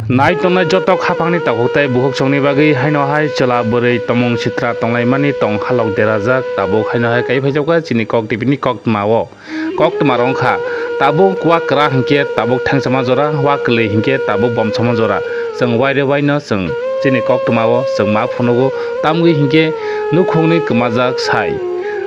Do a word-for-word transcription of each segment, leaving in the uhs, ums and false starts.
Nai tongnai joto khaphangni takhuk tei bukhuk songni bagwi haino hai chwla bwrwi tomung sitra tonglaimani tong halok derajak, tabuk haino hai kai phaijakha chini Kok T V ni koktwma o. Koktwma rok wngkha, tabuk wa kwrak hinkhe tabuk thengchama jora, wa kwlwi hinkhe tabuk bomchama jora. Chwng waire waino chwng chini koktwma o chwng ma phunugo, tamgwi hinkhe nukhungni kwmajak sai,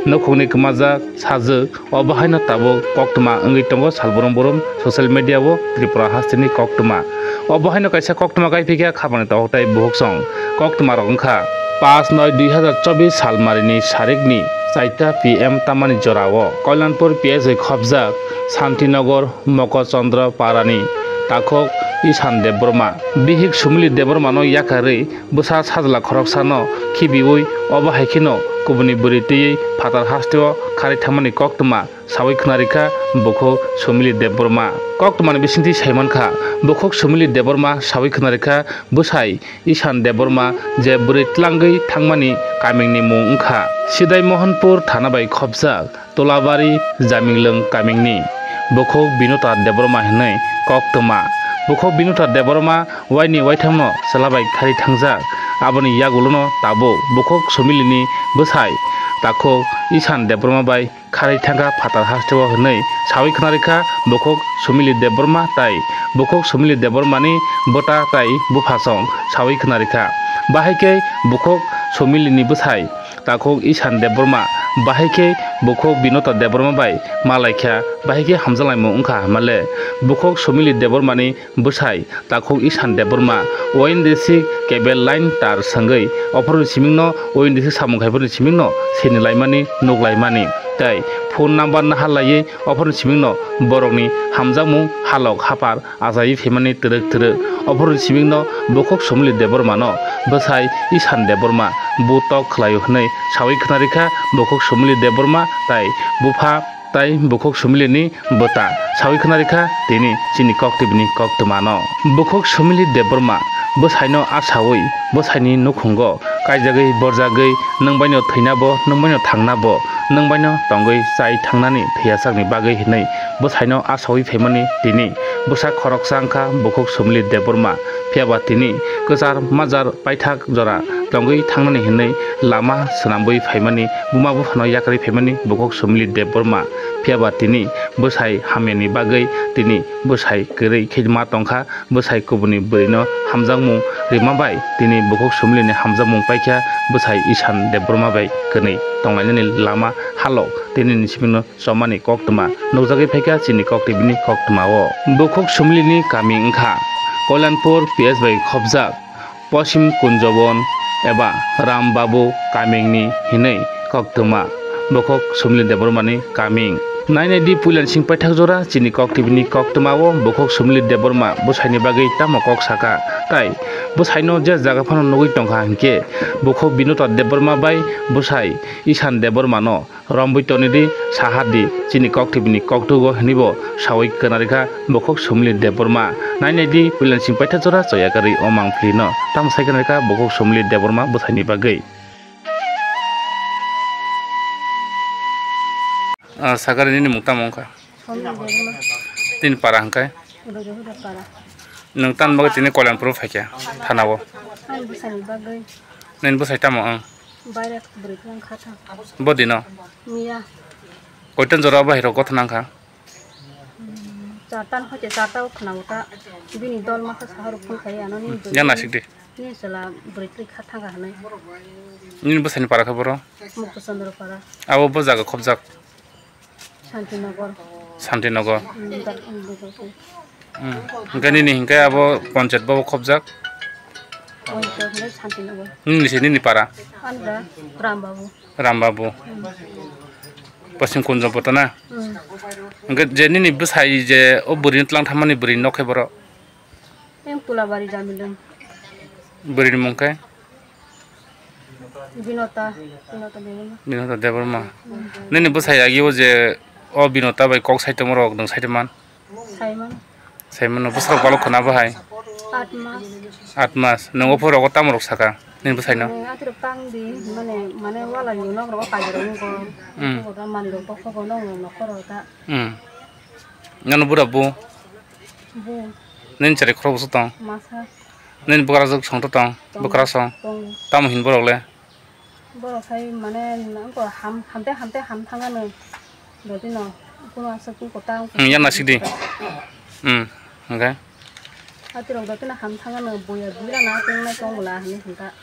nukhungni kwmajak sajwk, obo haino tabuk koktwma wngwi tongo sal brum brum social media o Tripura hasteni koktwma. Obo haino kaisa koktwma kaiphikha khabani tabuk tei bukhuk song. Koktwma rok wngkha, paanch noi dui hazar chobbish salmarini sarikni chaita P M tamani jorao Koilanpur P S bai khobjak Santinagar Mokochandra Parani takhuk Ishan Debbarma. Bihik Sumili Debbarmano yakarwi bwsa sajla khoroksano khibiwi obo hai kheno kubuni bwrwi twiwi phatar hasteo kharwi thangmani koktwma sawi khwnarikha bukhuk Sumili Debbarma. Koktwmani bisingtwi saimankha, bukhuk Sumili Debbarma sawi khwnarikha bwsai Ishan Debbarma je bwrwi tlangwi thangmani kamingni mung wngkha Sidai Mohanpur thana bai khobjak Tolabari Jaminglwng kamingni bukhuk Binota Debbarma hinwi koktwma. Bukhuk Binota Debbarma waini waithamno chwla bai kharwi thangjak. Aboni yagulono tabuk bukhuk Sumilini bwsai takhuk Ishan Debbarma bai kharwi thangkha phatar hasteo hinwi sawi khwnarikha bukhuk Sumili Debbarma tai bukhuk Sumili Debbarmani bwta tai buphasong sawi khwnarikha. Bahai khe bukhuk Sumilini bwsai takhuk Ishan Debbarma, bahai khe bukhuk Binota Debbarma bai malaikha, bahai khe hamjaklaimung wngkha hamale. Bukhuk Sumili Debbarmani bwsai takhuk Ishan Debbarma O N G C cable line tar swngwi, ophorni simingno O N G C samung khaiphurni simingno sini laimani, nuk laimani, tei phone number naharlaiwi ophorni simingno borokni hamjakmung halok haphar achaiwi phaimani twrwk twrwk. Ophorni simingno bukhuk Sumili Debbarmano bwsai Ishan Debbarma bu tok khlaio hwnwi sawi khwnarikha bukhuk Sumili Debbarma tei bupha tai bukhuk Sumilini bwta sawi khwnarikha tini chini Kok T V ni koktwmano. Bukhuk Sumili Debbarma bwsaino asawi bwsaini nukhungo kaijagwi borjagwi nwng baino thwinabo, nwng baino thangnabo, nwng baino tongwi chai thangnani thwiyachakni bagwi hinwi bwsaino asawi phaimani tini bwsa khoroksa wngkha bukhuk Sumili Debbarma. Phiyaba tini kwchar majar paithak jora tongwi thangnani hinwi lama swnamwi phaimani, buma buphano yakarwi phaimani bukhuk Sumili Debbarma. Phiyaba tini bwsai hamyani bagwi tini bwsai kwrwi khe ma tongkha, bwsai kubuni bwrwino hamjakmung rima bai tini bukhuk Sumilini hamjakmung paikha bwsai Ishan Debbarma bai kwnwi tonglainani lama halok tini ni simingno chomani koktwma nukjagwi phaikha chini Kok T V ni koktwmao. Bukhuk Sumilini kami wngkha Koilanpur P S bai khobjak Posim Kunjobon eba Ram Babu kamingni hinwi koktwma. Bukhuk Sumili Debbarmani kaming. Nainai di puilani sing paithak jora chini Kok T V ni koktwmao bukhuk Sumili Debbarma bwsaini bagwi tamo kok saka, tai bwsaino je jaga phano nugwi tongkha hinkhe bukhuk Binota Debbarma bai bwsai Ishan Debbarmano rombwi tonidi, sahardi, chini Kok T V ni koktugo hwnwibo sawi khwnarikha bukhuk Sumili Debbarma. Nainai di puilani sing paithak jora choya karwi o mangphlino. Tamo sai khwnarikha bukhuk Sumili Debbarma bwsaini bagwi. Ah, sakari nini mung tamo wngkha? Sumili Debbarma. Tini para hwnkhe? Rojo Huda para. Nwng tamni bagwi tini Koilanpuro phaikha, thanao? Ani bwsaini bagwi. Nini bwsai tamo wng? Baire bwrwi khe wng kha tha. Bo dino? Miya. Koitan jora bahai rok gothana wngkha? Hmm, charta ni hoite charta o khwnago ta. Bini dol masa saha rok phone khai ano ni. Yang nasik di. Ni chwla bwrwi twi kha thanga hwnwi. Nini bwsani para khe boro? Mukto Chandra para. Abo bo jaga khobjak? Santinagar. Santinagar. Hmm, dak-, hmm, dak-, hmm. Hmm. Hwnkhe nini hwnkhe abo ponchayat bo khobjak? Ponchayat hwnkhe Santinagar. Nini se nini para? Ani para Ram Babu. Ram Babu. Hmm. Posim Kunjo poto na? Hmm. Hwnkhe je nini bwsai je o bwrwini tlang thammani bwrwini nok khe boro? Em Tulabari Jamilung. Bwrwini mung khe? Binota, Binota Debbarma. Binota Debbarma. Hmm. Nini bwsai agi o je o Binota bai kok saitongma rok nwng saitongman? Saiman. Saiman no bwsarok balok khwna bahai? Aat mas. Aat mas. Nwng o phoro tamo rok saka nini bwsai no? Mane atro pang di, mane, mane wala ni nok rok paidoro ngo. Hmm. Ko da mani rok bokho bo nong nong nokho rok da. Hmm. Nano bura bu? Bu. Nini chari khorok bwswk tong? Masa. Nini bwkrajwk song to tong? Tong. Bwkrajwk song? Tong. Tamo hin borok le? Borok sai mane nangko ham, hamte hamte ham thangano. Dotino, kuno aswk kuko ta. Hmm, yan nasik di. Hmm, okay. Atirok dotino ham thangano, boya bira na tong nai tong bwla hinwi hinta.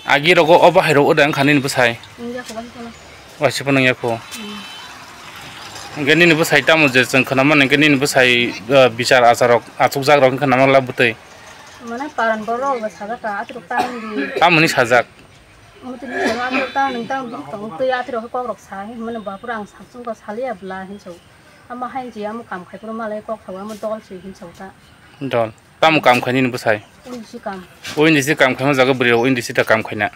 Agi rogo obo hai rok oda wngkha nini bwsai? Wngya kho, wngya kho. Waisa phano wngya kho. Hmm. Hwnkhe nini bwsai tamo je chwng khwnamani hwnkhe nini bwsai, uh, bichar achar rok achukjak rok wngkha nama la bwtwi? Mane paran borok rok sajak ka, atirok ta wngdi. Tamoni sajak? Omo tini sajak, atirok ta nwng ta wngdi tong twi atirok kok rok sa hinmani bapura ang samsung ko saliya bwla hinso. Amo hai je amo kam khai puro malai kok thago amo dol se hinso ta. Dol. Tamo kam khainani bwsai? Undi si kam. Undi si kam khaima jaga bwrwi rok undi si ta kam khaina.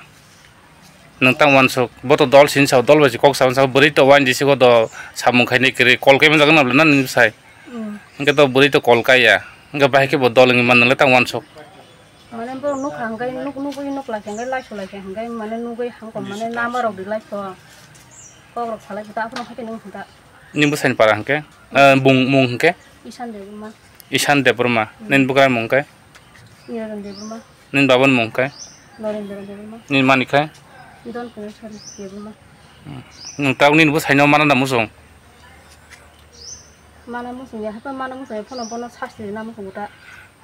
Nwng tang wansuk, bo to dol sini sao, dol bai si kok sao, sao bwrwi to undi si go do samung khainai kwrwi, kol kaima jaga nabla nani bwsai? Hmm. Hwnkhe to bwrwi to kol kaiya, hwnkhe bahai khe bo dol wngwi man nwngle tang wansuk. Mane borok nukha hwnkhe nuk-, nugwi nuklai khe hwnkhe laisu lai khe hwnkhe mane nugwi hamkha mane nama rok rilai kho. Kok rok salai khe ta aphano haikhe nung hwnkha. Nini bwsaini para hwnkhe? Eh, bung, mung hwnkhe? Ishan Debbarma. Ishan Debbarma. Hmm. Nini bwkrani mung hwnkhe? Niranjan Debbarma. Nini babani mung hwnkhe? Narendra Debbarma. Nini mani khe? Don Kumar Sari Debbarma. Hmm. Nwng tabuk nini bwsaino mana da muchung? Mana muchung ya, haiphano mana muchung ya, phano bono sasti rwna muchungo ta.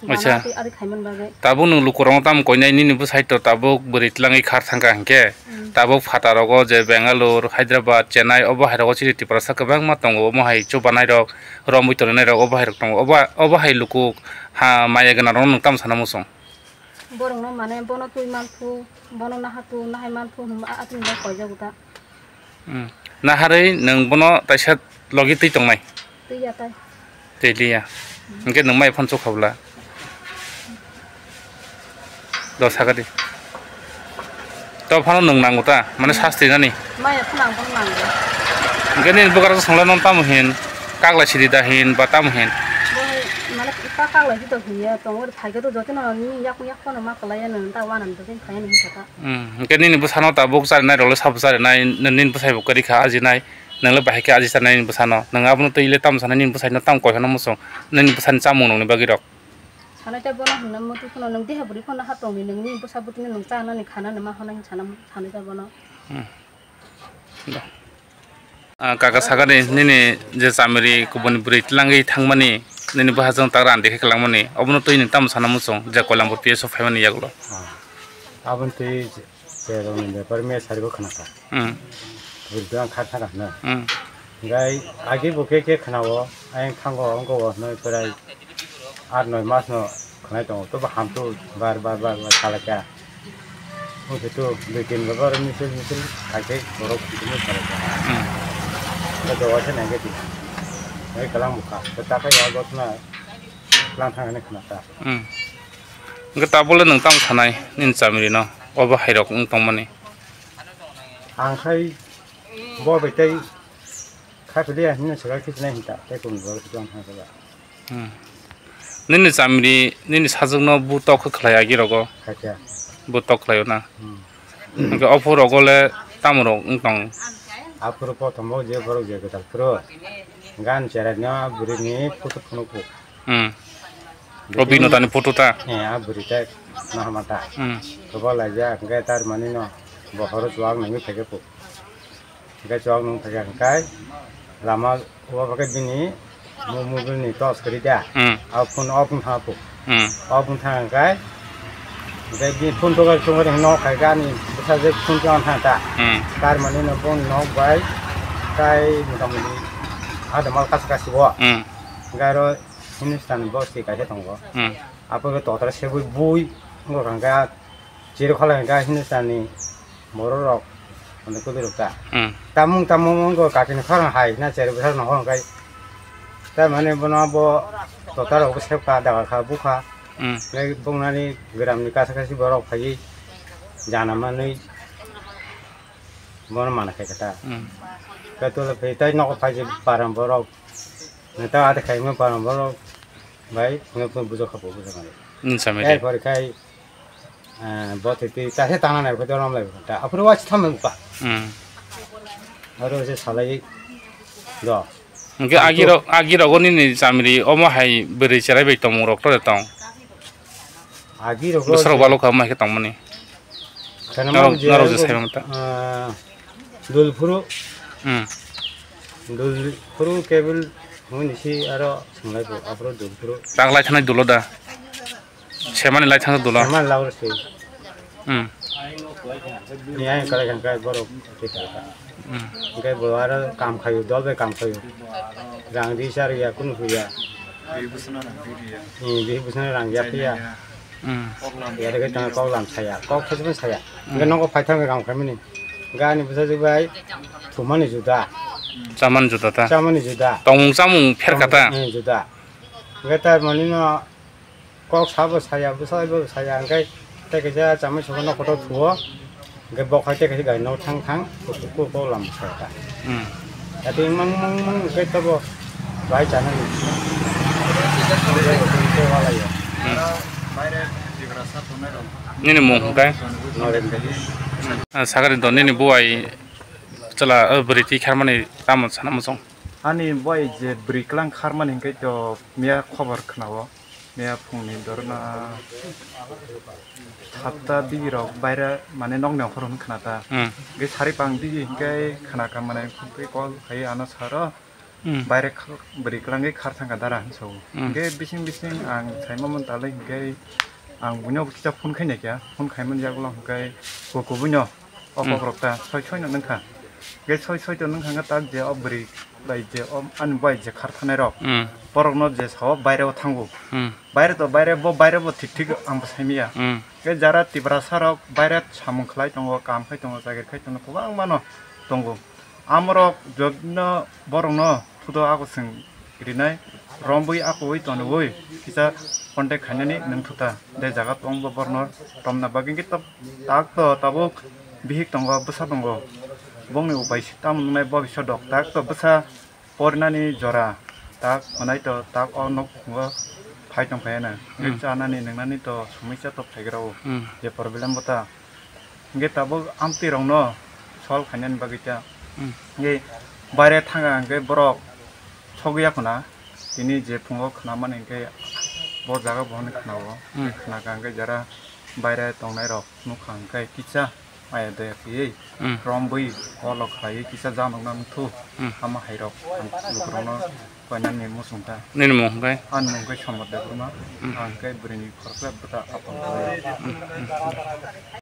Acha. Bana tei ari khaimani bagwi. Tabuk nwng lukurokno tamo koinai nini bwsai to tabuk bwrwi tlangwi khar thangkha hinkhe, hmm, tabuk phatarogo je Bangalore, Hyderabad, Chennai obo hairok chini Tiprasa kwbangma tongo, omo hai chubanairok, romwi toninairok obo hairok tongo. Obo, obo hai luku ha maya gwnangrokno nwng tamo sana muchung? Borokno mane bono twi manthu, bono naha tu, nahai manthu hwnma atwng bai koijago ta. Hmm. Naharwi nwng bono taisa logi twi tongnai? Twi ya tai. Twi liya. Hwnkhe nwng mai phone chukha bwla? Do sakadi. To phano nwng nango ta, mane sasti nani? Maya phano ang bono nango. Hwnkhe nini bwkrajwk songla nono tamo hin? Kaglai sidi da hin ba tamo hin? Bo mane ta kaglai sidi da hin ya, tongo phaikhe to jotono nini yak yak phano ma kwlai ya nwng ta wanani jotono phai ya nwng saka. Hmm, hwnkhe nini bwsano tabuk charinai rokle sabo charinai, nini bwsai bo kwrwi kha ajinai, nwng le bahai khe aji charinai nini bwsano, nwng abono twi le tamo sanai nini bwsaino tamo koi phano muchung, nini bwsani chamung nungni bagwi rok. Sanai ta bono hwnna muitu phano nwng deha bwrwi phano ha tongdi, nwngni bwsa bwtwino nwng chanani khanani ma hwnna hin sana, sanai ta bono. Hmm. Ah, kaka sakani nini je chamiri kubuni bwrwi tlangwi thangmani, nini bwsajwkno tak randi khe kwlangmani, obono twi nwng tamo sana muchung je Koilambo P S o phaimani yagulo? Ah, aboni twi je, je rokni bepar me sarigo khna kha. Hmm. Bwrwi tlang kha thang kha hwnwi. Hmm. Hwnkhe agi bo khe khe khna-o, ayang thango, wngkha o hwnwi pwrai. Aat noi mas no khwnai tongo, tobo hamtwi bar bar bar bar salaikha. Wngkhe to dui tin bar bar misil misil khaikhe borok khungchukmung salaikha. Hmm. Hwnkhe doga khe naikhe tini. Hwnkhe kwlang bwkha. Hwnkhe takhai ya gotna kwlang thang hinwi khna kha. Hmm. Hwnkhe tabole nwng tamo sanai nini chamiri no? Obo hai rok wng tongmani. Ang khai bo bai tei khai phaidi hinwi swkang khitinai hinta tei kunu borok khitinai hinta. Hmm. Nini chamiri, nini sajwkno bu tok khe khlai agi rogo? Khaikha. Bu tok khlaio na? Hmm. Hwnkhe ophuru rogo le tamo rok wng tong? Aphuru kothombo je borok je gwdal phuru gan cherai no bwrwini photo phunukgo. Hmm. O Binodani photo ta? Eh, a bwrwi ta nahama ta. Hmm. Kobo laijak hwnkhe tar manwi no bo horo chuwak nangwi phaikhe puk. Hwnkhe chwk nung thakya hwnkhe lama o bagwi bini mo-, mobile ni torch kwrwi da. Hmm. A phone off wng thang phu. Hmm. Off wng thang hwnkhe, hwnkhe bini phone to bai chwng bai nok hai gani bwsajwk phone to thang ta. Hmm. Tar mani no phone nok bai kai mota moti ada mal kas kas bo. Hmm. Hwnkhe aro Hindustan bo se kaisa tongo. Hmm. Apo ke totra sebui bui ngo hwnkhe chiri khala hwnkhe Hindustan ni borok rok. Hwnwi kwtwirok ta. Hmm. Tamung tamung wngkha kakini khorang hai hwnna cherwi bwsarokno hor hwnkhe. Tamani bono bo tota rok bwswk kha daga kha bukha. Hmm. Tei buknani gramni kasa kasi borok phaiwi jana manwi bono mana khaikha ta. Hmm. Khe tole phai tei nogo phai je param borok. Neta ate khaima param borok bai hwnwi bujokha bo bujokha. Hmm, samedi. Erpore khai Ah, bo twi twi ta se tangna nai kho dorom lai ta. Aphuru wa chitham ba. Hmm. Aro se salai do. Hwnkhe agirok, agirok o nini chamri omo hai bwrwi cherai bai tongmung rok to de tong? Agirok o bwsarok je balo kha omo hai khe tongmani. Kheno norok, je norok je abo, sai manta. Ah, dul phuru. Hmm. Dul phuru kebel hwnwi si aro swnglai bo, aphuru dul phuru. Taklai thanai dulo da? Semani lai thangsa dula. Semani lai se. Hmm. Ni ai kala kang kai borok thik kha. Hmm. Hwnkhe bo aro kam khayo, dol bai kam khayo. Rang ri char ya, kunu huya. Bihik bwswkno rang ri ya. Hmm, bihik bwswkno rang ya phiya. Hmm. Ya de tang kok lam saya, kok khe saya. Hmm. Hwnkhe nogo phai thang kam khaimani. Gani bwsa jwk bai thumani juda. Chamani juda ta. Chamani juda. Tongmung chamung pher kha ta. Hmm, juda. Hwnkhe ta mani no kok sabo saya, bwsai bo saya, hwnkhe tei kaisa chamui sobo no kotor thuo, hwnkhe bok hai tei kaisa gari no thang thang, kok, kok, kok lam saya ta. Hmm. Ati mang, mang, mang, hwnkhe tobo bai chana ni. Hmm. Nini mung hwnkhe? Norendra. Ah, sakari do nini buai chwla, ah, bwrwi twi kharmani tamo sana muchung? Ani buai je bwrwi kwlang kharmani hwnkhe to miya khobor khwnao. Miya phungni dorna satta digi rok baira mane nokni okhor hwn khna ta. Hmm. Hwnkhe sari pang digi hwnkhe khna kha mane hwnkhe call khai ano saro. Hmm. Baire kha-, bwrwi kwlangwi khar thangkha dara hinwi sao. Hmm. Hwnkhe bising bising ang saima man talai hwnkhe ang buino kisa phone khai naikha, phone khaimani yagulo hwnkhe bo kubuino o Hmm. kokrok ta soi soi no nungkha. Hwnkhe soi soi to nungkha hwnkhe tak je o bwrwi bai je o ani bai je khar thanai rok. Hmm. Borokno je sao baire o thango. Hmm. Baire to baire bo baire bo thik thik ang bo saimaya. Hmm. Hwnkhe jara Tiprasa rok baire samung khlai tongo, kam khai tongo, chakri khai tongo, kwbangma no tongo. Amorok jotno borokno thudo ako chwng rinai, romwi akowi tonwi kisa contact khainani nung thuta. De jaga tongbo borokno romna bagwi khe tok tak to tabuk bihik tongo, bwsa tongo. Bongni upai se tamo nungnai bo bisa dok tak to bwsa porinani jora tak hwnai to tak o nok phungo phai tong phai ano. Hmm. Chanani nungnani to sumui cha tok phaigra o. Hmm. Je problem bo ta. Hwnkhe tabuk amtwi rokno solve khainani bagwi ta. Hmm. Hwnkhe baire thanga hwnkhe borok sogwi ya khuna. Tini je phungo khwnamani hwnkhe bo jaga bo hwnwi khwnao. Hmm. Khwnakha hwnkhe jara baire tongnai rok nukha hwnkhe kisa maya daya khaiwi Hmm. romwi kolo khlaiwi kisa janokna wngthu. Hmm. Ama hairok ang lukurokno koinani muchung ta. Nini mung hwnkhe? Ani mung hwnkhe Somod Debbarma. Hmm. Ang hwnkhe bwrwini khoroksa bwta apang. Hmm. Hmm.